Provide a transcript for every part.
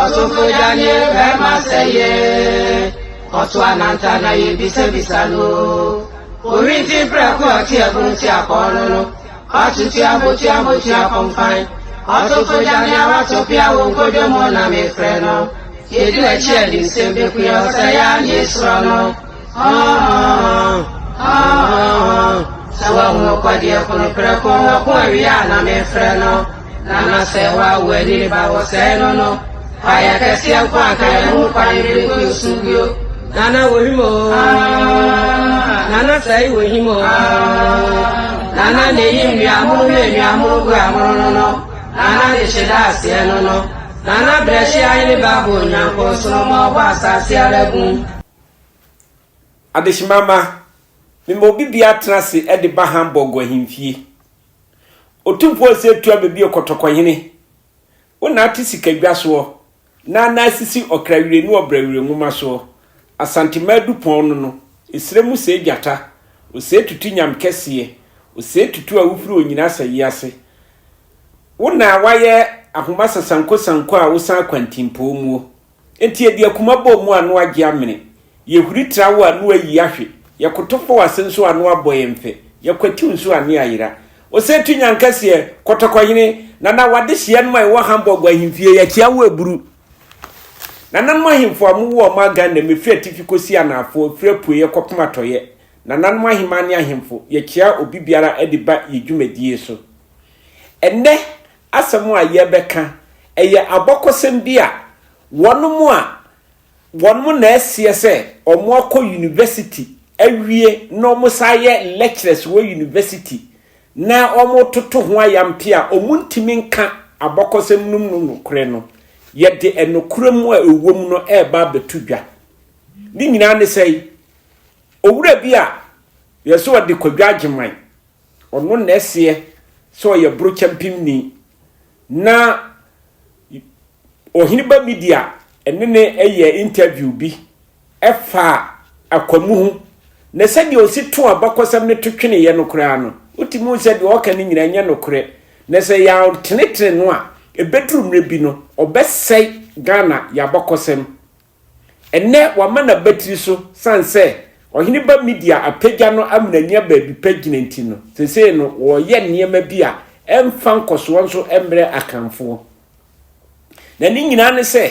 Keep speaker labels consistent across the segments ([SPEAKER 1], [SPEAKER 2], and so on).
[SPEAKER 1] Ɔsomfo gya nie bɛrima sɛ ye. Ɔto ananta na yɛbisabisa no. Owinti prɛko ɔte abunu ti akɔɔ no no. Ɔtutu abotua motua kɔmfan. Ɔsomfo gya nie awato pia wo nkodwo mu na mefrɛ no. Yɛdi n'akyi animsɛm bɛkua ɔsɛ yɛ a ne yɛsuro no. Sɛ woahunu kɔdeɛ kono prɛko wɔko awie a na mefrɛ no. Nana sɛ woawo ani ba wɔ sɛe no no. Kwaeɛ kɛseɛ nko anka yɛn ho kwan bere nsu bio. Nana wɔ him o. Nana sɛe wɔ him o. Nana na eyi nnuamono ne nnuamono gu amono no no. Nana de hyɛ da aseɛ no no. Nana brɛhye ahene ba bɔ onyanko nsoromma ɔbɔ asase ara bum.
[SPEAKER 2] Adehyema mma, mema obi biara tena ase de ba Hamburg ahemfie. Otumfoɔ Osei Tuah bebue Kɔtɔkɔhene. Wo na ate sikadwa soɔ, na na asisi ɔkrawire ne ɔbrawire nwoma soɔ. Asanteman adupɔn no no, esrɛ mu sɛe gyata, osɛe tutu nyam kɛseɛ, osɛe tutu a wofiri onyina asɛye ase. Wo na woayɛ ahoma sasanko sanko a wosan kwantimpɔw muo. Enti yɛde akuma bɔ mu a na woagye amene. Yɛhuri tra wo a na woayi ahwe. Yɛkoto fa w'ase nso a na woabɔ yɛn mfɛ. Yɛkwatiw nso a ne ayera. Osei Nyankɛseɛ, Kɔtɔkɔhene, Nana w'adehyeɛ nom a ɛwɔ Hamburg ahemfie, yɛkyea wo aburu. Nananom ahemfo a mowɔ ɔman Ghana mu, ɛfiri atifi kɔsi anaafoɔ, ɛfiri apueeɛ kɔpem atɔeɛ, nananom ahemaa ne ahemfo, yɛkyea obi biara de ba yɛ dwumadie so. Ɛnnɛ asɛm a yɛbɛka, ɛyɛ abɔkɔsɛm bi a wɔnom a wɔnom na ɛseɛ sɛ wɔn akɔ university awie na wɔn san yɛ lecturers wɔ university na wɔn toto ho ayampe a wɔn ntumi nka abɔkɔsɛm no mu nokorɛ no, yɛde ɛnokorɛ mu a ɛwɔ mu no ɛreba abɛto dwa. Ne nyinaa ne sɛ, owura bi a yɛsɛ ɔde Kwadwo Agyeman, ɔno na ɛseɛ sɛ ɔyɛ Brokyɛmpemni, na Ɔheneba Media ne no yɛɛ interview bi ɛfa Akwamu ho, na sɛdeɛ ɔsi to abakɔsɛm no to tweneeɛ no koraa no, wotumi hu sɛ deɛ ɔreka no nyinaa nyɛ nokorɛ, na sɛ yɛantenetene no a, ɛbɛduru mmerɛ bi no, ɔbɛsɛe Ghana yɛn abakɔsɛm. Ɛnnɛ wama n'abatiri so sane sɛ Ɔhene ba Media apagya no ama no anya baabi pa gyina nti no, seesei no wɔreyɛ nneɛma bi a ɛmfa nkɔsoɔ nso mmrɛ Akanfoɔ. Na ne nyinaa ne sɛ,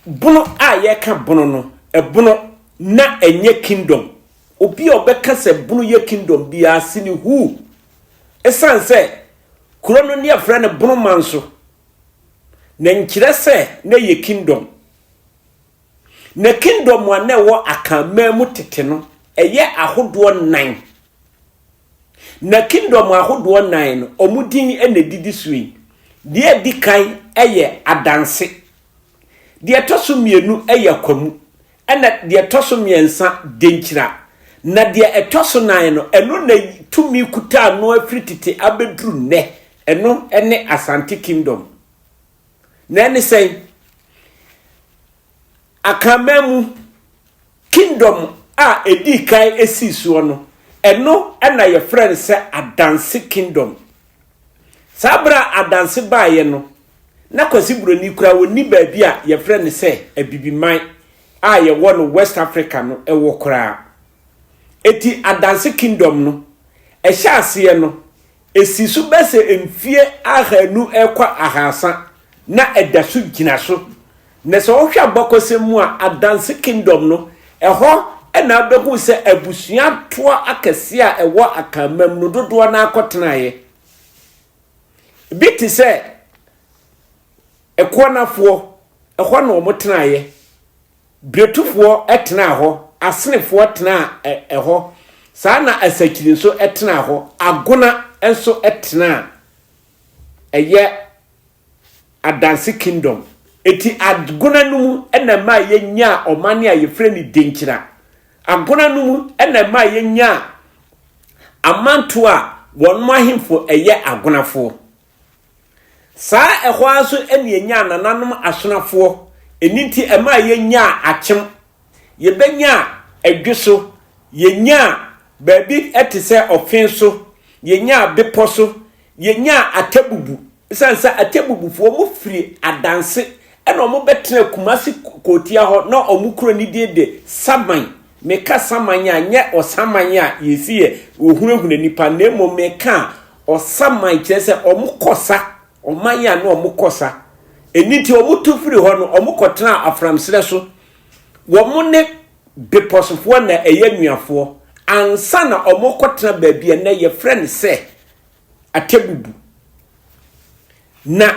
[SPEAKER 2] bono a yɛka bono no, ɛbono na ɛnyɛ kingdom. Obi a ɔbɛka sɛ bono yɛ kingdom biara sini huu. Ɛsiane sɛ kuro no ne yɛfrɛ no bono manso, na nkyerɛ sɛ na ɛyɛ kingdom. Na kingdom a na ɛwɔ Akanman mu tete no, ɛyɛ ahodoɔ nnan. Na kingdom ahodoɔ nnan no, wɔn din na ɛdidi so yi. Deɛ ɛdi kan yɛ Adanse. Deɛ ɛtɔ so mmienu yɛ Akwamu. Ɛna deɛ ɛtɔ so mmiɛnsa, Denkyira. Na deɛ ɛtɔ so nan no, ɛno na tumi kuta ano afiri tete abɛduru nnɛ. Ɛno ne Asante Kingdom. Na ɛne sɛn? Akanman mu kingdom a ɛdii kan sii soɔ no, ɛno na yɛfrɛ no sɛ Adanse Kingdom. Saa berɛ a Adanse baeɛ no, na Kwasi Buroni koraa ɔnni baabi a yɛfrɛ no sɛ Abibiman a yɛwɔ no West Africa no wɔ koraa. Enti Adanse Kingdom no, ɛhyɛ aseɛ no, Esi so bɛsɛ mfie ahanu rekɔ ahaasa na ɛda so gyina so. Na sɛ wohwɛ abakɔsɛm mu a, Adanse Kingdom no, ɛhɔ na wobɛhu sɛ abusua toɔ akɛseɛ a ɛwɔ Akanman mu no dodoɔ no ara kɔtenaeɛ. Bi te sɛ Ɛkoɔnafoɔ, ɛhɔ na wɔtenaeɛ. Biretufoɔ tenaa hɔ, Asenefoɔ tenaa hɔ, saa na Asakyiri nso tenaa hɔ, Agona nso tenaa ɛyɛ Adanse Kingdom. Eti Agona no mu na ɛmaa yɛnyaa ɔman a yɛfrɛ no Denkyira. Agona no mu na ɛmaa yɛnyaa amantoɔ a wɔn ahemfo yɛ Agonafoɔ. Saa ɛhɔ ara nso na yɛnyaa nananom asonafoɔ, ɛno nti ɛmaa yɛnyaa akyem, yɛbɛnyaa ɛdwe so, yɛnyaa baabi te sɛ ɔfe so, yɛnyaa bepɔ so, yɛnyaa atabubu, ɛsiane sɛ atabubufoɔ wɔn firi adanse Ɛna wɔbɛtenaa Kumasi Kootia hɔ na wɔn kuro no din de Saman. Meka Saman a, nyɛ ɔsaman a yɛsi yɛ wɔhunahuna nipa, na mmom meka a ɔsaman kyerɛ sɛ wɔkɔ sa, ɔman a na wɔkɔ sa. Ɛno nti wɔtu firi hɔ no, wɔkɔtenaa Aframserɛ so. Wɔn ne Bepɔsofoɔ na ɛyɛ anuafoɔ ansa na wɔrekɔtena baabi a nnɛ yɛfrɛ no sɛ Atebubu. Na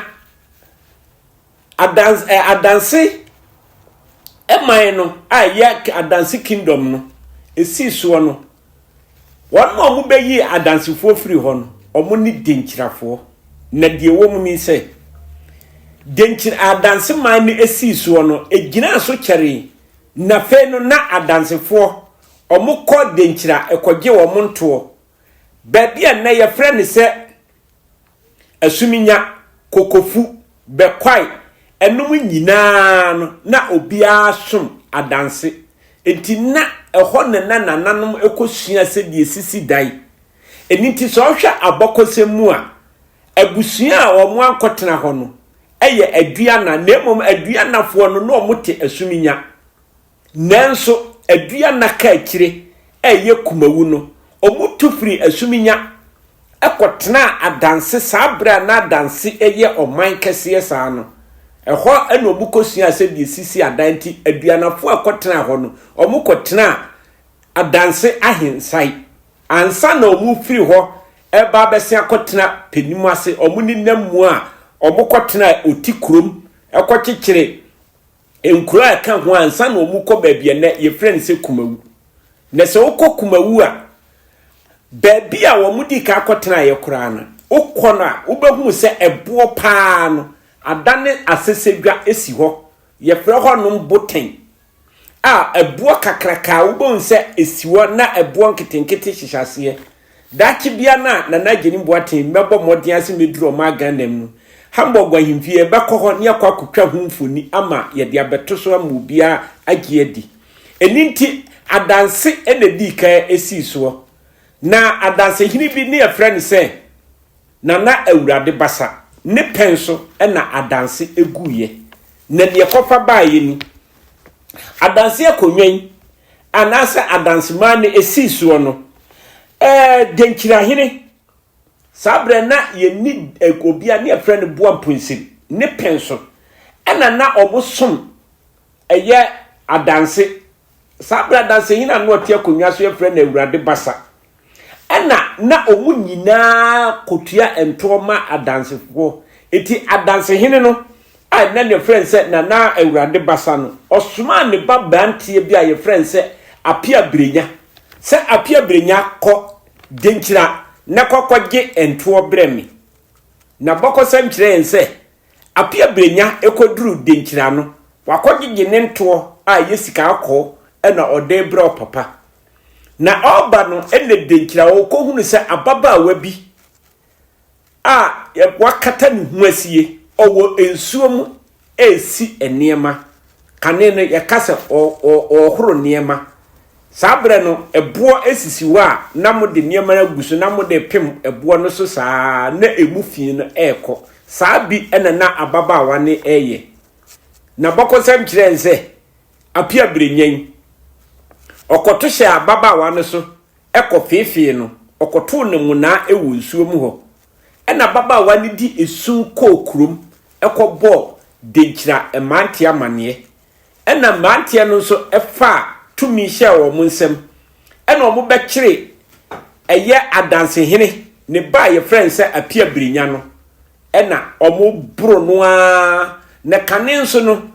[SPEAKER 2] adans ɛ adanse man no a ɛyɛ adanse kingdom no esii soɔ no, wɔn a wɔbɛyii adansefoɔ firi hɔ no, wɔn ne denkyirafoɔ. Na deɛ ɛwɔ mu ni sɛ, denkyira adanse man no esii soɔ no, egyinaa so kyɛree. Na afei no na adansefoɔ wɔkɔ denkyira kɔgye wɔn ntoɔ. Baabi a nnɛ yɛfrɛ no sɛ Asuminya, Kokofu, Bɛkwae, ɛnom nyinaa no, na obiara som adanse. Enti na ɛhɔ na na nananom kɔsua sɛdeɛ ɛsisi dan. Ɛno nti sɛ wohwɛ abɔkɔsɛm mu a, abusua a wɔn ankɔtena hɔ no yɛ Aduana, na mmom Aduanafoɔ no na wɔte Asuminya. Nanso Aduana kaakyire a ɛyɛ Kumawu no, wɔtu firii Asuminya kɔtenaa Adanse saa berɛ a na Adanse yɛ ɔman kɛseɛ saa no. Ɛhɔ na wɔkɔsuaa sɛdeɛ ɛsisi adan nti Aduanafoɔ a ɛkɔtenaa hɔ no, wɔkɔtenaa Adanse Ahensae. Ansa na wɔrefiri hɔ reba abɛsen akɔtena Panim ase, wɔn nenam mu a wɔkɔtenaa Oti kurom kɔkyekyere nkuro a ɛka ho ansa na wɔkɔ baabi a nnɛ yɛfrɛ no sɛ Kumawu. Na sɛ wokɔ Kumawu a, baabi a wɔdii kan kɔtenaeɛ koraa no, wokɔ no a, wobɛhunu sɛ ɛboɔ paa no adane asɛsɛdwa si hɔ. Yɛfrɛ hɔnom Boten. A ɛboɔ kakraka a wobɛhu sɛ ɛsi hɔ na ɛboɔ nketenkete hyehyɛ aseɛ. Daakye biara no a Nana Agyenim Boateng mɛbɔ mmɔden ara sɛ mɛduru ɔman Ghana mu no, Hamburg ahemfie, yɛbɛkɔ hɔ na yɛakɔ akɔtwa ho mfoni ama yɛde abɛto so ama obiara agye adi. Ɛno nti, adanse na ɛdii kan sii soɔ. Na adansehene bi ne yɛfrɛ no sɛ Nana Awurade Basa, ne pɛn so na adanse guiɛ. Na deɛ ɛkɔfa baeɛ ni, Adanse akonnwa yi anaasɛ adansemaa no ɛsii soɔ no, ɛɛ Denkyirahene, saa berɛ na yɛnni obi a ne yɛfrɛ no Boa Mponsim, ne pɛn so ɛna na wɔsom ɛyɛ adanse. Saa berɛ adansehene a na ɔte akonnwa so yɛfrɛ no Awurade Basa. Ɛna na wɔn nyinaa kɔtua ntoɔ ma adansefoɔ. Enti adansehene no a na yɛfrɛ no sɛ Nana Awurade Basa no, ɔsomaa ne ba beranteɛ bi a yɛfrɛ no sɛ Apia Brenya sɛ, Apia Brenya, kɔ Denkyira na kɔkɔgye ntoɔ brɛ me. Na bɔkɔsɛm kyerɛ yɛn sɛ Apia Brenya kɔduruu Denkyira no, wakɔgyegye ne ntoɔ a ɛyɛ sika kɔkɔɔ na ɔde rebrɛ ɔpapa. Na ɔreba no, ɛnna denkyira ɔrekɔhunu sɛ ababaawa bi a wakata ne ho asie, ɔwɔ nsuo mu resi nneɛma. Kane no, yɛka sɛ ɔrehoro nneɛma. Saa berɛ no, ɛboɔ sisi hɔ a na mode nneɛma no agu so na mode repem ɛboɔ no so saa na ɛmu fi no rekɔ. Saa bi na na ababaawa no reyɛ. Na bɔkɔsɛm kyerɛɛ no sɛ Apia Brenyan. Ɔkɔto hyɛɛ ababaawa no so kɔfeefee no, ɔkɔtoo no mmonnaa wɔ nsuo mu hɔ. Ɛnna ababaawa no de esu kɔɔ kurom kɔbɔɔ Denkyira mmeranteɛ amanneɛ. Ɛnna mmeranteɛ no nso faa tumi hyɛɛ wɔn nsam, ɛnna wɔbɛkyeree ɛyɛ Adansehene ne ba a yɛfrɛ no sɛ Apia Brenya no. Ɛnna wɔboro no ara, na kane nso no,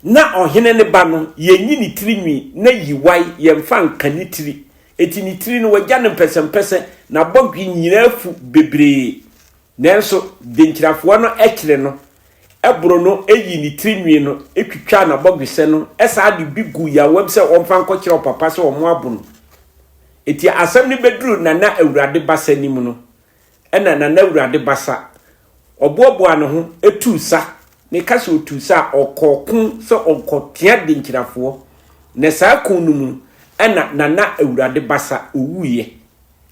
[SPEAKER 2] na ɔhene no ba no, yɛnyi ne tiri nwi na yiwae, yɛmfa nka ne tiri. Enti ne tiri no, wɔagya no mpɛsɛmpɛsɛ, n'abɔdwe nyinaa afu bebree. Nanso denkyirafoɔ no kyere no, boro no, yii ne tiri nwi no, twitwaa n'abɔdwesɛ no, saa de bi guu yawam sɛ wɔmfa nkɔkyerɛ ɔpapa sɛ wɔabo no. Enti asɛm no bɛduruu Nana Awurade Basa anim no, Ɛna Nana Awurade Basa, ɔboaboaa ne ho tuu sa. Meka sɛ ɔtuu sa a, ɔkɔɔ ko sɛ ɔrekɔtea Denkyirafoɔ. Na saa ko no mu ɛna Nana Awurade Basa ɔwuiɛ.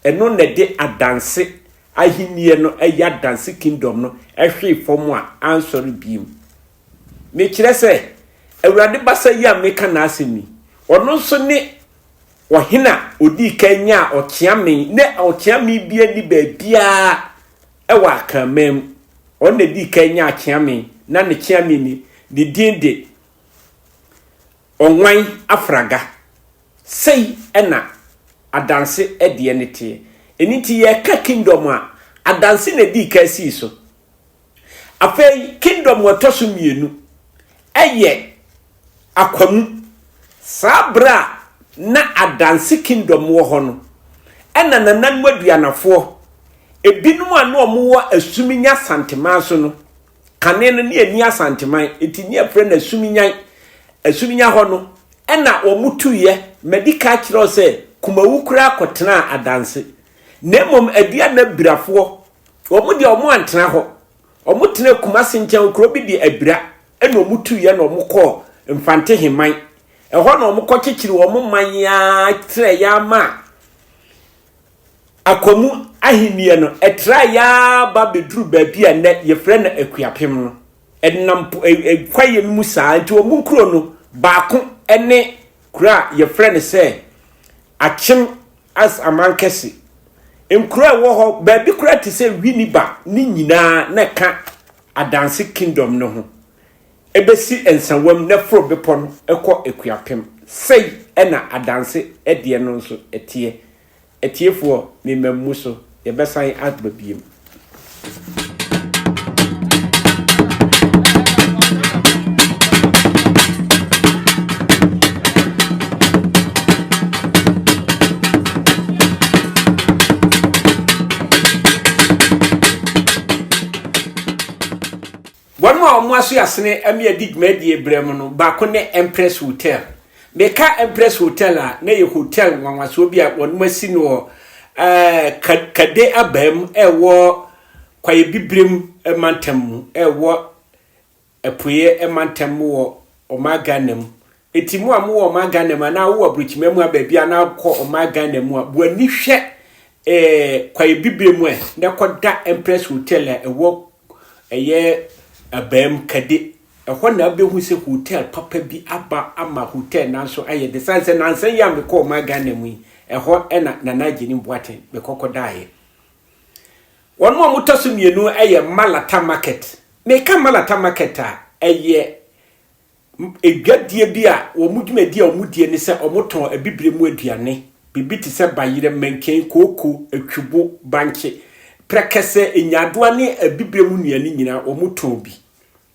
[SPEAKER 2] Ɛno na ɛde Adanse ahennie no, ɛyɛ Adanse Kingdom no hwee fam a ansɔre bio. Mekyerɛ sɛ, Awurade basa yi a meka n'asɛm yi, ɔno nso ne ɔhene a ɔdii kan nyaa ɔkyeame, na ɔkyeame biara nni baabiara wɔ Akanman mu. Ɔno na ɛdii kan nyaa kyeame, na ne kyeame ni, ne din de Ɔnwan Afraga. Sei na adanse deɛ no teɛ. Ɛno nti yɛreka kingdom a, adanse na ɛdii kan sii so. Afei kingdom a ɛtɔ so mmienu yɛ Akwamu. Saa berɛ a na adanse kingdom wɔ hɔ no, ɛna nananom aduanafoɔ, ebinom a na wɔwɔ Asuminya Asanteman so no, Kane no ne ɛnni Asanteman, nti ne yɛfrɛ no Asuminyan. Asuminya hɔ no, ɛna wɔn tuiɛ. Madi ka akyerɛ wo sɛ Kumawu koraa kɔtenaa Adanse. Na mmom Aduana Abirafoɔ, wɔn deɛ wɔn antena hɔ. Wɔn tenaa Kumase nkyɛn, kuro bi de Abira, ɛna wɔn tuiɛ na wɔn kɔɔ Mfante Heman. Ɛhɔ na wɔn kɔkyekyere wɔn man ara trɛeɛ ara maa Akwamu ahenni no, ɛtrae ara ba bɛduruu baabi a nnɛ yɛfrɛ no Akuapem no. Ɛnam kwaeɛ no mu saa nti wɔn nkuro no baako ne kuro a yɛfrɛ no sɛ Akyem as Amankɛse. Nkuro a ɛwɔ hɔ baabi koraa te sɛ Winneba ne nyinaa na ɛka Adanse Kingdom no ho. Ɛbɛsi Nsawam na ɛforo bepɔ no kɔ Akuapem. Sei na Adanse deɛ no nso teɛ. Atiefoɔ, me mma mu so, yɛbɛsan aba biem. Wɔn a wɔn aso asene ama yɛadi dwumadie berɛ mu no baako ne Empress Hotel. Meka Empress Hotel a, na ɛyɛ hotel nwanwasoɔ bi a wɔn asi no wɔ eh, Kade Abaam ɛwɔ Kwaebibirem mantam mu ɛwɔ Apueɛ mantam mu wɔ ɔman Ghana mu. Enti mo a mowɔ ɔman Ghana mu anaa wowɔ aburokyima mu a baabi a na kɔ ɔman Ghana mu a, bu ani hwɛ eh, Kwaebibire mu ɛ, na kɔda Empress Hotel a ɛwɔ ɛyɛ Abaam Kade. Ɛhɔ na wobɛhu sɛ hotel papa bi aba ama hotel nanso ayɛ de. Sane sɛ nansa yi a mekɔ ɔman Ghana mu yi, ɛhɔ na Nana Agyenim Boateng mekɔkɔdaeɛ. Wɔn a wɔtɔ so mmienu yɛ Malata Market. Meka Malata Market a, ɛyɛ adwadie bi a wɔn dwumadie a wɔdie ne sɛ wɔtɔn abibire mu aduane, biribi te sɛ bayerɛ, manken, kooko, atwibo, bankye, prɛkɛsɛ, nyaadoa ne abibire mu nnuane nyinaa wɔtɔn bi.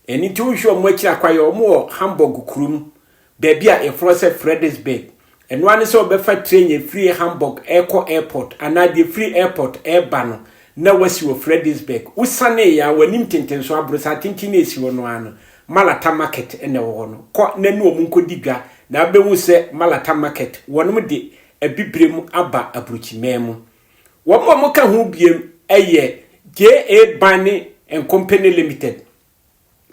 [SPEAKER 2] Ɛno nti wohwɛ wɔn akyiri akwaeɛ, wɔn wɔ Hamburg kurom, baabi a yɛfrɛ sɛ Frederiksberg. Ɛno ara ne sɛ wɔbɛfa train ɛfiri Hamburg ɛrekɔ airport anaa deɛ ɛfiri airport ɛreba no na wasi wɔ Frederiksberg. Wosaneeɛ a w'anim tentenso aborosan tenten a ɛsi hɔ no ara no, Malata Market na ɛwɔ hɔ no. Kɔ na ne wɔn nkɔdi dwa na wobɛhu sɛ Malata Market wɔnom de abibirem aba aburokyiman mu. Wɔn a wɔka ho biem yɛ JA Bani and Company Limited.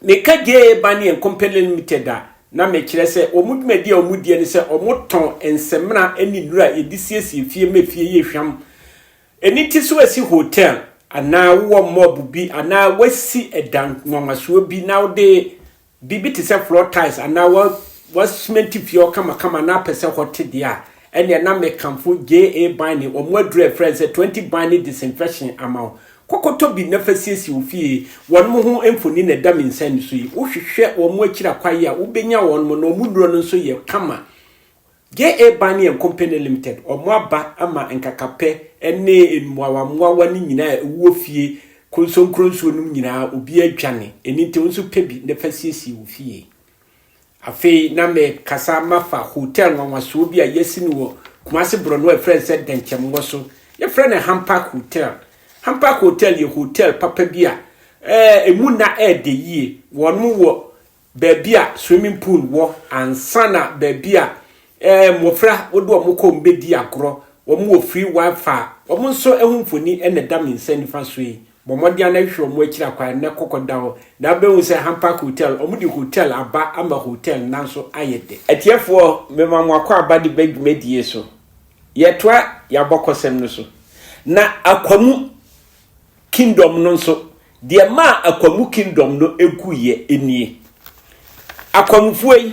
[SPEAKER 2] Meka JA Bani and Company Limited a, na mekyerɛ sɛ wɔn dwumadi a wɔdie ne sɛ wɔtɔn nsemena ne nnuro a yɛde siesie fie ma fie yɛ hwam. Ɛno nti sɛ woasi hotel anaa wowɔ mob bi anaa woasi dan nwanwasoɔ bi na wode Biribi te sɛ floor tiles anaa wa wasimenti fie hɔ kamakama na apɛ sɛ hɔ te deɛ a, ɛnneɛ na mekamfo JA Binding, wɔn aduru a ɛfrɛ no sɛ 20 Binding Disinfection ama wo. Kɔkɔtɔ bi na fa siesie wo fie. Wɔn ho mfoni na ɛda me nsa yi so yi. Wohwehwɛ wɔn akyiri akwae a, wobɛnya wɔn, na wɔn nnuro no nso yɛ kama. JA Bani and Company Limited, wɔn aba ama nkakapɛ ne mmoawammoawa no nyinaa a ɛwɔ fie, konsonkronsuo nom nyinaa, obiara adwane. Ɛno nti wo nso pɛ bi na fa siesie wo fie. Afei na mekasa mafa hotel nwanwasoɔ bi a yɛasi no wɔ Kumasi borɔno a yɛfrɛ no sɛ Dɛnkyɛmwɔ so. Yɛfrɛ no Hampark Hotel. Hampark Hotel yɛ hotel papa bi a ɛɛ emu nna ɛɛdɛ yie. Wɔn wɔ baabi a swimming pool wɔ ansa na baabi a eh, mmɔfra wode wɔn kɔ wɔn bɛdi agorɔ, wɔn wɔ free wifi, wɔn nso ho mfoni na ɛda me nsa nifa so yi. Bɔ mmɔden ara na hwehwɛ wɔn akyiri akwan na kɔkɔda hɔ na wobɛhu sɛ Hampark Hotel, wɔn de hotel aba ama hotel nanso ayɛ dɛ. Atiefoɔ, mema mo akwaaba de ba dwumadie so. Yɛtoa yɛn abɔkɔsɛm no so. Na Akwamu Kingdom no nso, deɛ ɛmaa Akwamu Kingdom no guiɛ nie. Akwamufoɔ yi,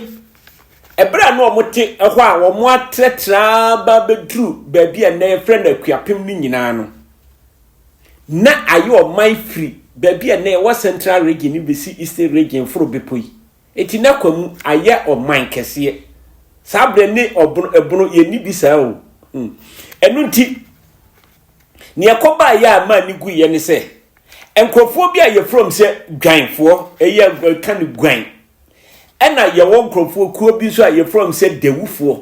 [SPEAKER 2] ɛberɛ a na wɔte hɔ a wɔatrɛtrɛ ara ba bɛduru baabi a nnɛ yɛfrɛ no Akuapem no nyinaa no, na ayɛ ɔman firi baabi a nnɛ yɛwɔ Central Region no bɛsi Eastern Region foro bepɔ yi. Enti na Kwamu ayɛ ɔman kɛseɛ. Saa berɛ ne ɔbono ɛbono yɛnni bi saa o. Hmm. Ɛno nti, nea ɛkɔbaeɛ a maa ne guiɛ ne sɛ, nkurɔfoɔ bi a yɛfrɛ wɔn sɛ dwanfoɔ, ɛyɛ ɛka no guan, ɛna yɛwɔ nkurɔfoɔ kuo bi nso a yɛfrɛ wɔn sɛ dawufoɔ.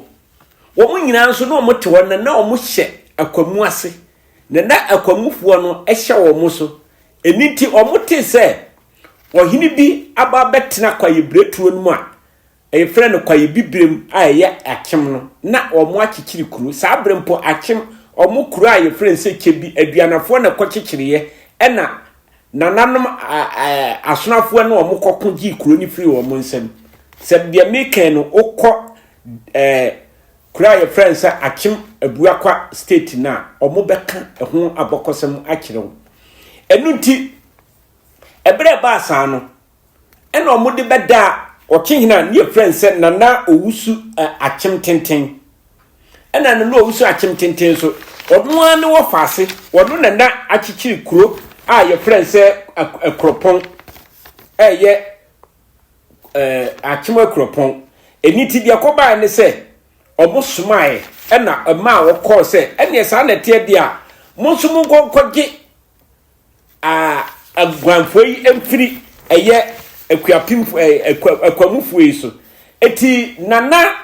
[SPEAKER 2] Wɔn nyinaa nso na wɔte hɔ na na wɔhyɛ akwamu ase, na na akwamufoɔ no hyɛ wɔn so. Ɛno nti wɔtee sɛ ɔhene bi aba abɛtena kwaeɛbireturo no mu a wɔfrɛ no Kwaeɛbibirem a ɛyɛ Akyem no, na wɔakyekyere kuro. Saa berɛ mpo Akyem, wɔn kuro a yɛfrɛ no sɛ Kyebi, Aduanafoɔ na ɛkɔkyekyereeɛ, ɛna nananom asonafoɔ ne wɔn kɔko gyee kuro no firii wɔn nsam. Sɛ deɛ meka no, wokɔ ɛɛ kuro a yɛfrɛ no sɛ Akyem Abuakwa State no a, wɔbɛka ɛho abɔkɔsɛm akyerɛ wo. Ɛno nti, ɛberɛ ɛbaa saa no, ɛna wɔde bɛdaa ɔkyehene a ne yɛfrɛ no sɛ Nana Owusu Akyem Tenten. Ɛna Nana Owusu Akyem Tenten nso, ɔno ara ne wɔfa ase, ɔno na na akyekyere kuro a yɛfrɛ no sɛ Akuropɔn, ɛyɛ Akyem Akuropɔn. Ɛni ti deɛ kɔbaeɛ ne sɛ, wɔn somaeɛ ɛna ɛmaa wɔkɔɔ sɛ ɛneɛ saa na ɛteɛ deɛ a, mo nso monkɔ nkɔgye a aguanfoɔ yi mfiri ɛyɛ akuapemfo ɛɛ akua akwamufoɔ yi so. Eti Nana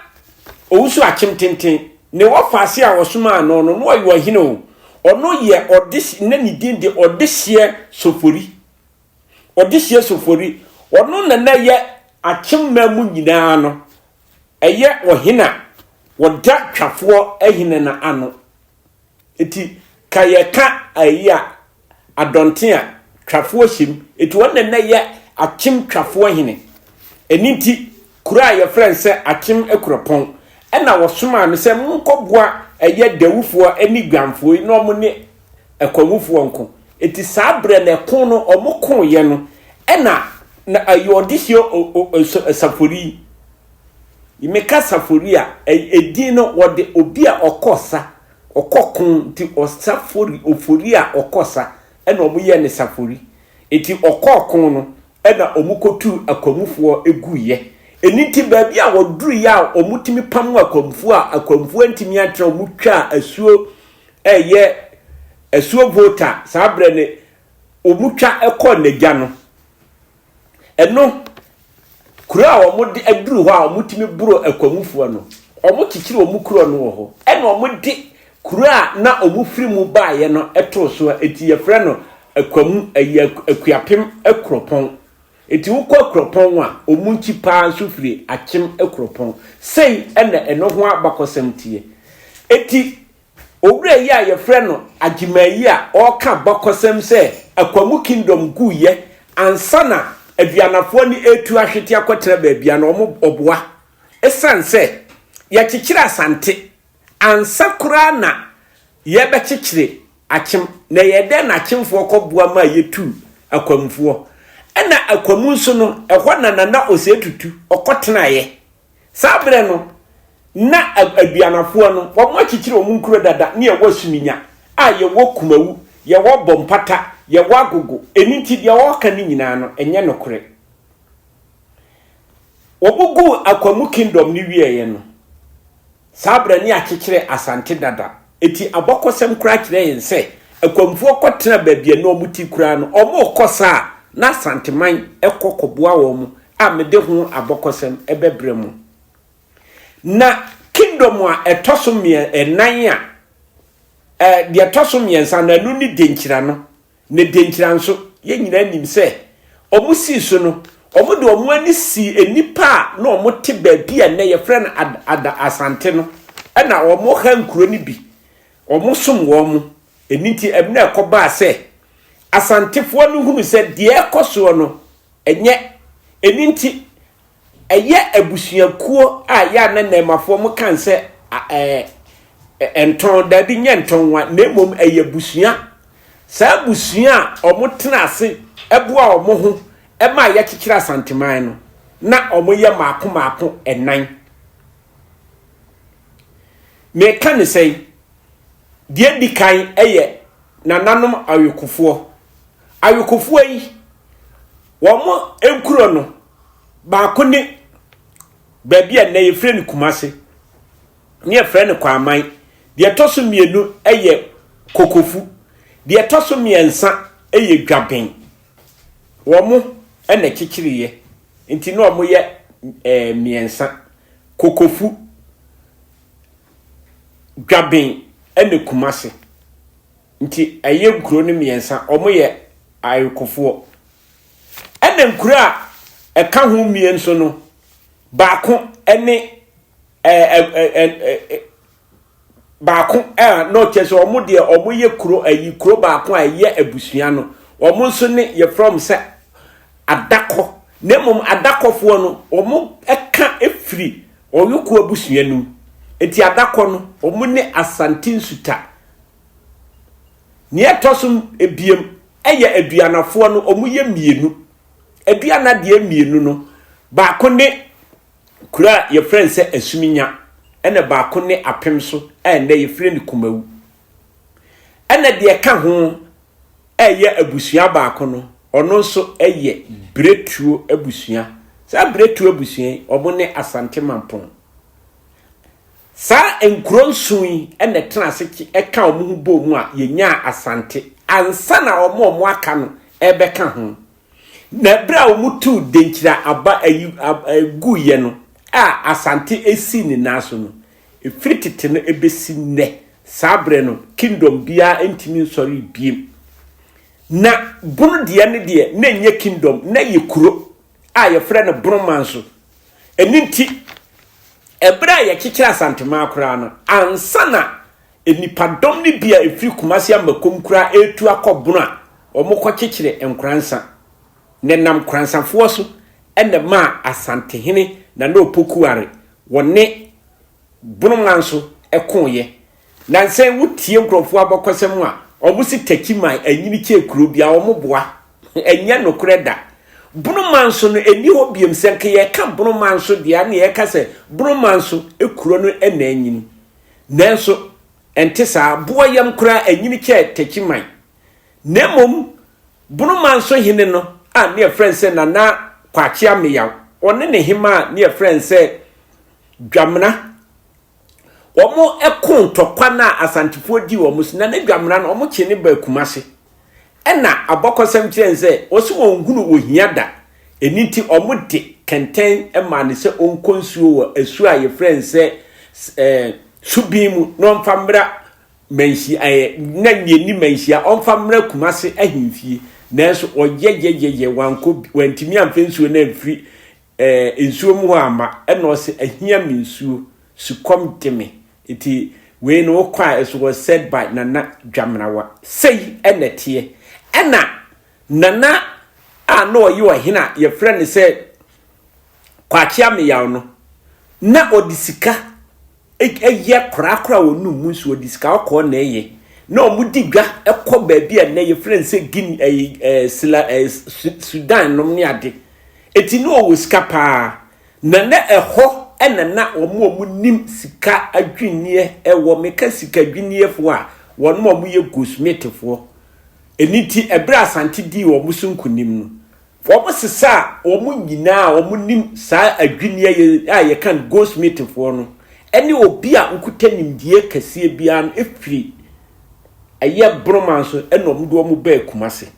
[SPEAKER 2] Owusu Akyem Tenten ne wɔfaase a wɔsomaa no no na ɔyɛ ɔhene o. Ɔno yɛ ɔdehye na ne din de Ɔdehyeɛ Sofori. Ɔdehyeɛ Sofori. Ɔno na na ɛyɛ Akyem man mu nyinaa no ɛyɛ ɔhene a wɔda Twafoɔ ahene no ano. Eti ka yɛka ayi a adɔnten a twafoɔ hyɛ mu. Eti wɔn na na ɛyɛ Akyem twafoɔ hene. Ɛno nti kuro a yɛfrɛ no sɛ Akyem Akuropɔn ɛna wɔsomaa no sɛ monkɔboa ɛyɛ Dawufoɔ ne Guanfoɔ yi na wɔn ne Akwamufoɔ nko. Eti saa berɛ no ɛko no wɔn koeɛ no ɛna na ɛyɛ ɔdehyeɛ Safori. Meka Safori a, edin no wɔde obi a ɔkɔ sa, ɔkɔ ko nti ɔsafori, ofori a ɔkɔ sa ɛna wɔn yɛɛ no Safori. Nti ɔkɔɔ ko no ɛna wɔn kɔtuu Akwamufoɔ guiɛ. Ɛno nti baabi a wɔduruiɛ a wɔtumi pamo Akwamufoɔ a Akwamufoɔ antumi antena wɔn twaa asuo ɛyɛ asuo Volta saa berɛ no wɔn twa kɔɔ Nagya no. Ɛno, kuro a wɔde aduru hɔ a wɔtumi boro akwamufoɔ no, wɔkyekyere wɔn kuro no wɔ hɔ. Ɛna wɔde kuro a na wɔfiri mu baeɛ no too so a, enti yɛfrɛ no Akwamu, ɛyɛ Akuapem Akuropɔn. Enti wokɔ Akuropɔn a, wɔn nkyi paa nso firi Akyem Akuropɔn. Sei na ɛno ho abakɔsɛm teɛ. Enti Owura yi a yɛfrɛ no Agyeman yi a ɔreka abakɔsɛm sɛ Akwamu Kingdom guiɛ ansa na Aduanafoɔ no retu ahwete akɔtena baabi a na wɔn ɔboa. Ɛsiane sɛ yɛkyekyere Asante ansa koraa na yɛrebɛkyekyere Akyem na ɛyɛɛ dɛn na Akyemfoɔ kɔboa maa yɛtuu Akwamufoɔ? Ɛna Akwamu nso no ɛhɔ na Nana Osei Tutu ɔkɔtenaeɛ. Saa berɛ no, na Aduanafoɔ no, wɔakyekyere wɔn nkuro dada ne yɛwɔ Suminya, a yɛwɔ Kumawu, yɛwɔ Bompata, yɛwɔ Agogo. Ɛno nti deɛ wɔreka no nyinaa no, ɛnyɛ nokorɛ. Wɔguu Akwamu Kingdom no wieeɛ no, Saa berɛ ne akyekyere Asante dada, enti abɔkɔsɛm koraa kyerɛ yɛn sɛ Akwamfoɔ kɔtena baabi a na wɔn ti koraa no, wɔrekɔ saa a, na Asanteman kɔ kɔboa wɔn a mede ho abɔkɔsɛm bɛbrɛ mo. Na kingdom a ɛtɔ so nnan a, deɛ ɛtɔ so mmiɛnsa no, ɛno ne Denkyira no. Ne denkyira nso, yɛn nyinaa nim sɛ wɔsii so no, wɔde wɔn ani sii nnipa a na wɔte baabi a nnɛ yɛfrɛ no Ada Asante no, ɛna wɔha nkuro no bi, wɔsom wɔn. Ɛno nti, ɛmmerɛ a ɛkɔbaa sɛ Asantefoɔ no hunu sɛ deɛ ɛrekɔ soɔ no, ɛnyɛ. Ɛno nti, Ɛyɛ abusuakuo a yɛ a na nnɛɛmafoɔ mo kan sɛ ɛɛ ntɔn, daabi nyɛ ntɔnwa, na mmom ɛyɛ abusua. Saa abusua a wɔn tena ase boa wɔn ho ma yɛkyekyere Asanteman no. na wɔyɛ mmaako mmaako nnan. Meka ne sɛn? Deɛ edi kan yɛ nananom awekofoɔ. Awekofoɔ yi, wɔn nkuro no, baako ne baabi a nnɛ yɛfrɛ no Kumase, ne yɛfrɛ no Kwaman. Deɛ ɛtɔ so mmienu yɛ Kokofu. Deɛ ɛtɔ so mmiɛnsa yɛ Dwaben. Wɔn na ɛkyekyereeɛ, nti na wɔyɛ eh, mmiɛnsa. Kokofu, Dwaben ne Kumase. Nti ɛyɛ nkuro no mmiɛnsa, wɔyɛ ayekofoɔ. Ɛna nkuro a ɛka ho mmie nso no, baako ne ɛɛ baako a na ɔkyɛ sɛ wɔn deɛ wɔyɛ kuro ayi kuro baako a ɛyɛ abusua no, wɔn nso ne yɛfrɛ wɔn sɛ adakɔ. Na mmom adakɔfoɔ no, wɔn ka firi Ɔyoko abusua no mu. Nti adakɔ no, wɔn ne Asante Nsuta. Nea ɛtɔ so ebiem yɛ Aduanafoɔ no, wɔyɛ mmienu. Aduana deɛ mmienu no, baako ne kuro a yɛfrɛ no sɛ Asuminya, ɛna baako ne Apem so a ɛnnɛ yɛfrɛ no Kumawu. Ɛna deɛ ɛka ho ɛyɛ abusua baako no, ɔno nso yɛ Biretuo abusua. Saa Biretuo abusua yi, wɔn ne Asante Mampong. Saa nkuro nson yi na ɛtena ase ka wɔn ho bɔɔ mu a yɛnyaa Asante ansa na wɔn a wɔn aka no ɛrebɛka ho. Na berɛ a wɔtuu Denkyira aba ayi guiɛ no a Asante sii ne nan so no, ɛfiri tete no ɛbɛsi nnɛ, saa berɛ no kingdom biara ntumi nsɔre biem. Na Bono deɛ no deɛ na ɛnyɛ kingdom, na ɛyɛ kuro a yɛfrɛ no Bonomanso. Ɛno nti, ɛberɛ a yɛkyekyere Asanteman koraa no, ansa na nnipadɔm no bi a ɛfiri Kumasi Amakom koraa ɛretu akɔ Bono a wɔkɔkyekyere Nkoransa. Na ɛnam Nkoransafoɔ so na ɛmaa Asantehene Nana Opoku Are wɔne Bonoman nso koeɛ. Nansa yi wotie nkurɔfoɔ abɔkɔsɛm a, wɔn se Takyiman anyini kyɛɛ kuro biara, wɔn boa. Ɛnyɛ nokorɛ da. Bonoman nso no, ɛnni hɔ biom. Sɛ nka yɛka Bonoman nso deɛ a, na yɛka sɛ Bonoman nso kuro no na anyini. Nanso, ɛnte saa. Boɔyam koraa anyini kyɛɛ Takyiman. Na mmom, Bonoman nso hene no a ne yɛfrɛ no sɛ Nana Kwakye Ameyaw, ɔne ne hemaa a ne yɛfrɛ no sɛ Dwamena, Wɔn ko ntɔkwa no a Asantefoɔ dii wɔn so, Nana Dwamena no, wɔn kyee no baa Kumase. Ɛna abɔkɔsɛm kyerɛ no sɛ, wɔse wɔn nhunu ohia da. Ɛno nti wɔn de kɛntɛn maa no sɛ ɔnkɔ nsuo wɔ asuo a yɛfrɛ no sɛ eh, Subin mu na ɔmfa mmra Manhyia, eh, na yɛnni Manhyia, ɔmfa mmra Kumase ahemfie. Nanso ɔyɛyɛyɛyɛ, wankɔ, wantumi amfa nsuo no amfiri Eh, nsuo mu hɔ amma, ɛna ɔse ahia me nsuo, sukɔm de me. Nti wei no wokɔ a it was said by Nana Dwamenawa. Sei ɛna ɛteɛ. Ɛna Nana a na ɔyɛ ɔhene a yɛfrɛ no sɛ Kwakye Ameyaw no, na ɔde sika Ɛyɛ korakora a wɔnum mu nso wɔde sika kɔkɔɔ na ɛyɛ. Na wɔdi dwa kɔ baabi a nnɛ yɛfrɛ no sɛ Guinea, ɛyi, ɛɛ, Sila, ɛɛ, Sudan nom ne ade. Eti na wɔwɔ sika paa. Na na ɛhɔ na na wɔn a wɔnim sika adwinniɛ wɔ. Meka sika adwinniɛfoɔ a, wɔn a wɔyɛ goldsmithfoɔ. Ɛno nti, ɛberɛ a Asante dii wɔn so nkonim no, Wɔsesaa wɔn nyinaa a wɔnim saa adwinniɛ yi a yɛka no goldsmithfoɔ no ne obi a ɔkuta nimdeɛ kɛseɛ biara no firi ɛyɛ Broman so ɛna wɔde wɔn baa Kumase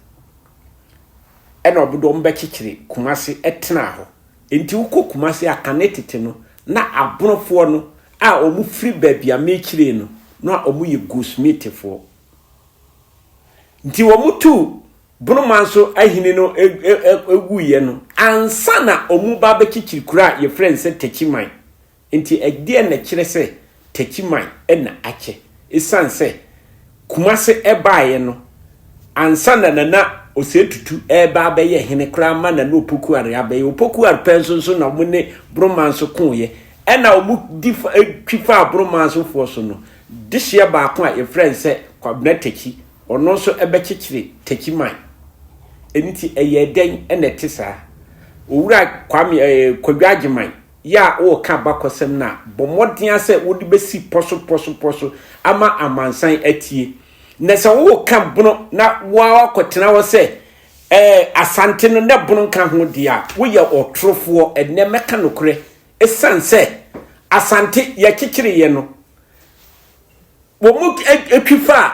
[SPEAKER 2] ɛna wɔde wɔn bɛkyekyere Kumase tenaa hɔ. Nti wokɔ Kumase a kane tete no na abonofoɔ no a wɔn firi baabi a mekyeree no na wɔn yɛ goldsmithfoɔ. Nti wɔn tuu Bonoman so ahene no wuiɛ no, ansa na wɔreba abɛkyekyere kuro a yɛfrɛ no sɛ Takyiman. Nti ɛdeɛn na ɛkyerɛ sɛ Takyiman na akyɛ? Ɛsiane sɛ Kumase baeɛ no, ansa na Nana Osei Tutu reba abɛyɛ hene koraa ma Nana Opoku Are abɛyɛ. Opoku Are pɛ nso nso na wɔn ne Bonoman so koeɛ. Ɛna wɔdi fa, twi faa Bonoman sofoɔ so no, dehyeɛ baako a yɛfrɛ no sɛ Kwabena Takyi Ɔno nso bɛkyekyere Techiman. Ɛno nti ɛyɛɛ dɛn na ɛte saa? Owura Kwame eh, Kwadwo Agyeman, yɛ a woreka abakɔsɛm no a, bɔ mmɔden ara sɛ wode bɛsi pɔ so pɔ so pɔ so ama amansan atie. Na sɛ woreka bono na woa wakɔtena hɔ sɛ eh, Asante no na bono nka ho deɛ a, woyɛ ɔtorofoɔ. Ɛnnɛ mɛka nokorɛ. Ɛsiane sɛ Asante yɛkyekyereeɛ no, wɔn twi faa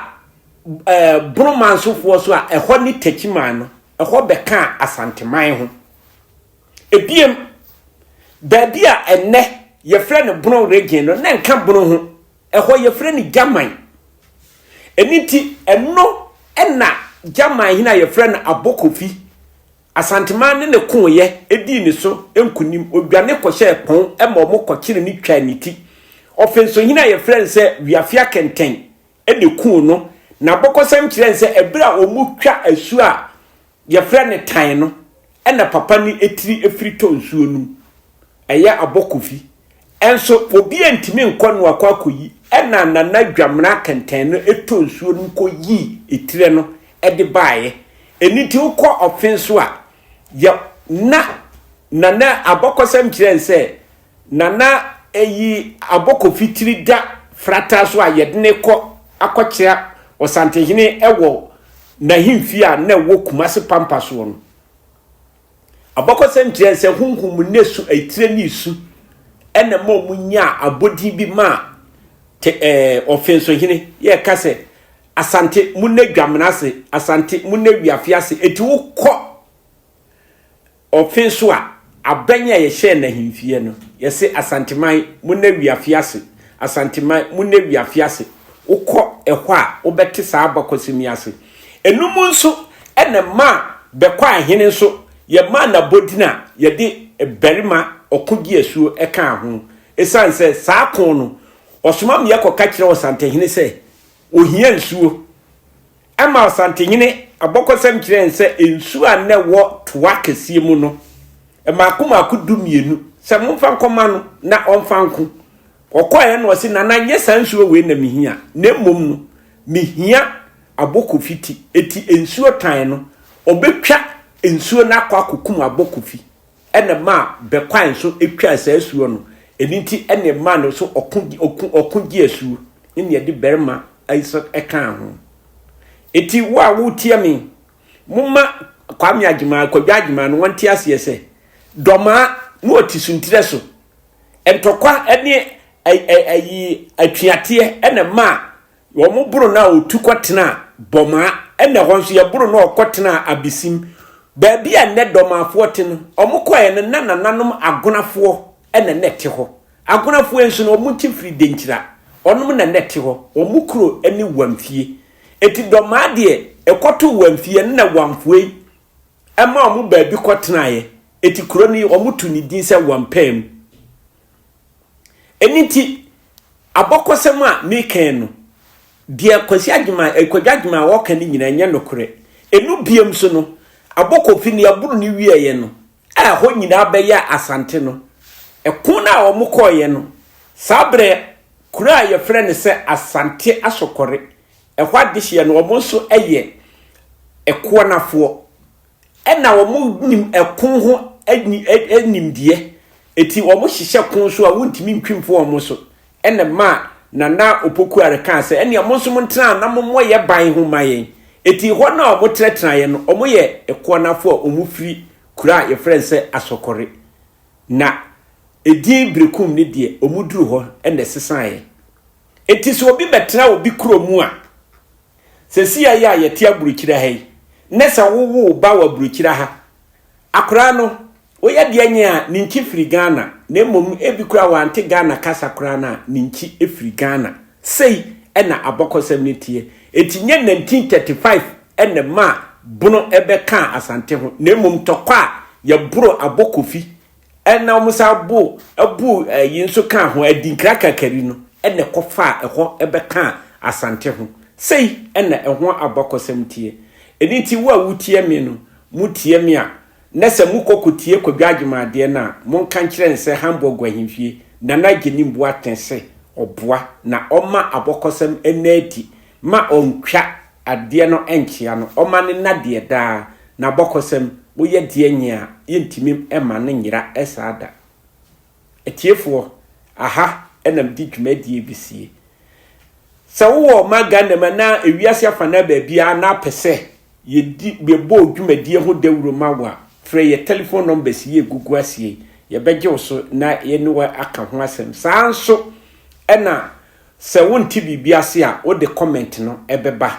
[SPEAKER 2] eh, bono mansofoɔ so a ɛhɔ ne Takyiman no, ɛhɔ bɛkaa Asanteman ho. Ebiem, baabi a ɛnnɛ yɛfrɛ no Bono region no, na nka Bono ho. Ɛhɔ yɛfrɛ no Gyaman. Ɛno nti, ɛno na Gyaman hene a yɛfrɛ no Abɔ Kofi, Asanteman ne ne koeɛ dii ne so nkonim. Ɔdwane kɔhyɛɛ Pɔn ma wɔkɔkyere no twaa ne ti. Ɔfenso hene a yɛfrɛ no sɛ Wiafia Kɛntɛn na ɛkuu no. N'abɔkɔsɛm kyerɛ no sɛ ɛberɛ a wɔretwa asuo a Yɛfrɛ no tan no ɛna papa no tiri firi tɔ nsuo no mu. Ɛyɛ abɔ kofi. Ɛnso obi antumi nkɔ no akɔ akɔyi ɛna Nana Dwamena kɛntɛn no tɔ nsuo no mu kɔ yii etire no de baeɛ. Ɛno nti wokɔ ɔfe nso a, yɛ na Nana abɔkɔsɛm kyerɛ no sɛ Nana eyi abɔkɔfi tiri da frata so a yɛde no kɔ akɔkyerɛ Ɔsantehene wɔ n'ahemfie a na ɛwɔ Kumase Pampa soɔ no. Abɔkɔsɛm kyerɛ sɛ honhom ne su etire ne su ɛna ma wɔn nyaa abodin bi maa te ɛɛ Ɔfensohene. Yɛka sɛ Asante mu na Dwamena ase, Asante mu na Wiafe ase. Eti wokɔ Ɔfe so a, abɛn a yɛhyɛɛ no ahemfie no, yɛse Asanteman, monna Wiafe ase, Asanteman, monna Wiafe ase. Wokɔ ɛhɔ a, wobɛte saa abakɔsɛm yi ase. Ɛno mu nso na ɛmaa Bɛkɔ Ahene nso, yɛmaa no abɔdin a yɛde barima ɔko gye asuo kaa ho. Ɛsiane sɛ saa ko no, ɔsoma ma yɛkɔka kyerɛ Ɔsantehene sɛ ɔhia nsuo. Ɛma Asantehene abɔkɔsɛm kyerɛɛ no sɛ nsuo a na ɛwɔ toa kɛseɛ mu no, mmaako mmaako 12, sɛ momfa nkɔma no na ɔmfa nko. Ɔkɔeɛ na ɔse, Nana, nyɛ saa nsuo wei na mehia, na mmom no, mehia abɔkofi ti. Enti nsuo tan no, ɔbɛtwa nsuo no akɔ akɔkum abɔkofi. Ɛna ɛmaa bɛkwae nso twaa saa asuo no. Ɛno nti ɛna ɛmaa no so ɔko ɔko ɔko gye asuo ne ɛde barima nso ɛkaa ho. Eti wo a wotie me, momma Kwame Agyeman, Kwadwo Agyeman no wɔnte aseɛ sɛ Dɔmaa na ɔte suntirɛ so. Ntɔkwa ne ayi atuateɛ ɛna ɛmaa Wɔn boro no a ɔtu kɔtenaa Bɔmaa, ɛna ɛhɔ nso yɛboro no a ɔkɔtenaa Abisim. Baabi a nnɛ Dɔmaafoɔ te no, wɔkɔeɛ no na nananom Agonafoɔ na na ɛte hɔ. Agonafoɔ yi nso no, wɔn ti firi Denkyira, wɔnom na na ɛte hɔ. Wɔn kuro ne Wamfie. Enti Dɔmaa deɛ, ɛkɔtoo Wamfie no na Wamfoɔ yi ma wɔn baabi kɔtenaeɛ. Enti kuro no wɔto ne din sɛ Wampam. Ɛno nti, abɔkɔsɛm a meka yi no, deɛ Kwasi Agyeman, eh, Kwadwo Agyeman a ɔka no nyinaa ɛnyɛ nokorɛ. Ɛno biam so no, abɔkɔfi no yɛboro no wieeɛ no, a ɛhɔ nyinaa bɛyɛ Asante no, ɛko no a wɔn kɔeɛ no, saa berɛ kuro a yɛfrɛ no sɛ Asante Asɔkɔre, ɛhɔ adehyeɛ no, wɔn nso yɛ ɛkoɔnafoɔ. Ɛna wɔn nim ɛko ho nimdeɛ, eti wɔn hyehyɛ ko so a wontumi ntwi mfo wɔn so. Ɛna ɛmaa Nana Opoku Are kaa sɛ, ɛnea mo nso montena na mommɔ yɛ ban ho ma yɛn. Eti hɔ no a wɔtenatenaeɛ no, wɔyɛ Ɛkoanafo a wɔfiri kuro a yɛfrɛ no sɛ Asɔkɔre. Na edin Berekum no deɛ, wɔduru hɔ na ɛsesaeɛ. Enti sɛ obi bɛtena obi kuro mu a, Seesei a yɛte aburokyire ha yi, ne sɛ wowo wo ba wɔ aburokyire ha, akwadaa no, woyɛ deɛ nyɛ a, ne nkyi firi Ghana, na mmom ebi koraa wante Ghana kasa koraa no a, ne nkyi firi Ghana. Sei na abɔkɔsɛm no teɛ. Enti nyɛ 1935 na ɛmaa Bono bɛkaa Asante ho, na mmom tɔkwa a yɛboro abɔ Kofi Ɛna wɔn san bo bu ɛyi nso kaa ho adinkra kakari no ɛna ɛkɔfaa ɛhɔ ɛbɛkaa Asante ho. Sei ɛna ɛho abakɔsɛm teɛ. Ɛno nti wo a wotie me no, mo tie me a, na sɛ mokɔ kɔtie Kwadwo Agyeman deɛ no a, monka nkyerɛ no sɛ Hamburg ahemfie, Nana Agyenim Boateng se ɔboa na ɔma abɔkɔsɛm nna adi ma ɔntwa adeɛ no nkyea no, ɔma no nna deɛ daa, n'abɔkɔsɛm. Moyɛ deɛ nyɛ a, yɛntumi mma no nyera saa da. Atiefoɔ, aha na mede dwumadie bɛsie. Sɛ wowɔ ɔman Ghana mu anaa ewiase afanaa baabiara na apɛ sɛ yɛdi yɛbɔ wo dwumadie ho dawuro ma wo a, frɛ yɛ telephone numbers yi a ɛgugu aseɛ yi. Yɛbɛgye wo so na yɛne wo aka ho asɛm. Saa ara nso na sɛ wonte biribi ase a, wode comment no bɛba.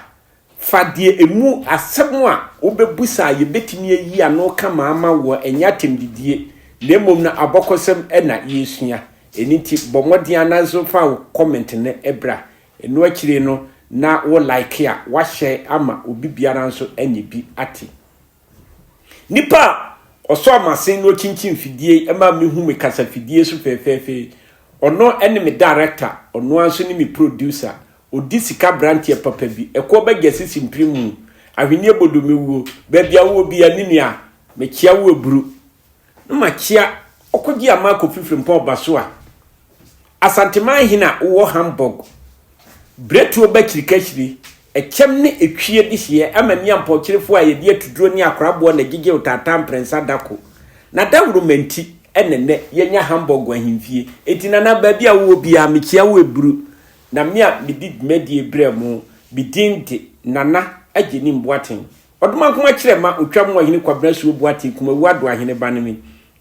[SPEAKER 2] Fa deɛ ɛmu asɛm a wobɛbusa a yɛbɛtumi ayi ano kama ama woɔ, ɛnyɛ atɛmdidie, na mmom no abɔkɔsɛm na yɛresua. Ɛno nti bɔ mmɔden ara nso fa wo comment no bra. Ɛno akyire no na wo like a, woahyɛ ama obi biara nso anya bi ate. Nipa a ɔsɔɔ m'asen na ɔkyinkyin fidie yi ma mehu me kasafidie so fɛɛfɛɛfɛ yi, ɔno ne me director, ɔno ara nso ne me producer. Ɔdi sika aberanteɛ papa bi. Ɛkoɔ bɛgya sisi mpire mu. Ahweneɛ bodo me wuo. Baabi a wowɔ biara me nua, mekyea wo aburu. Na makyea Ɔkɔgye Amaa Kofi Frimpong Ɔbasoa, Asanteman hene a wowɔ Hamburg. Berɛtuo ba kyirikahyire, ɛkyɛm ne etwie dehyeɛ ama ni ampɔnkyerefoɔ a yɛde atuduro ne akoraboɔ na ɛgyegye wo taataa mprɛnsa da ko. Na dawuroma nti na nnɛ yɛanya Hamburg ahemfie. Enti Nana baabi a wowɔ biara mekyea wo aburu. Na me a medi dwumadie brɛɛ mo, me din de Nana Agyenim Boateng. Ɔdomankoma kyerɛ ma otwa mu ɔhene Kwabena Suo Boateng Kumawu Ado Ahene ba ne me,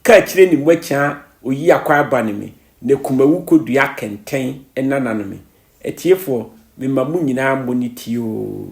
[SPEAKER 2] Kaakyire ne Mmoakyaa Oyi Akwaa ba ne me, na Kumawu Kodua Kɛntɛn nana ne me. Atiefoɔ, mema mo nyinaa mmɔ ne ti oo.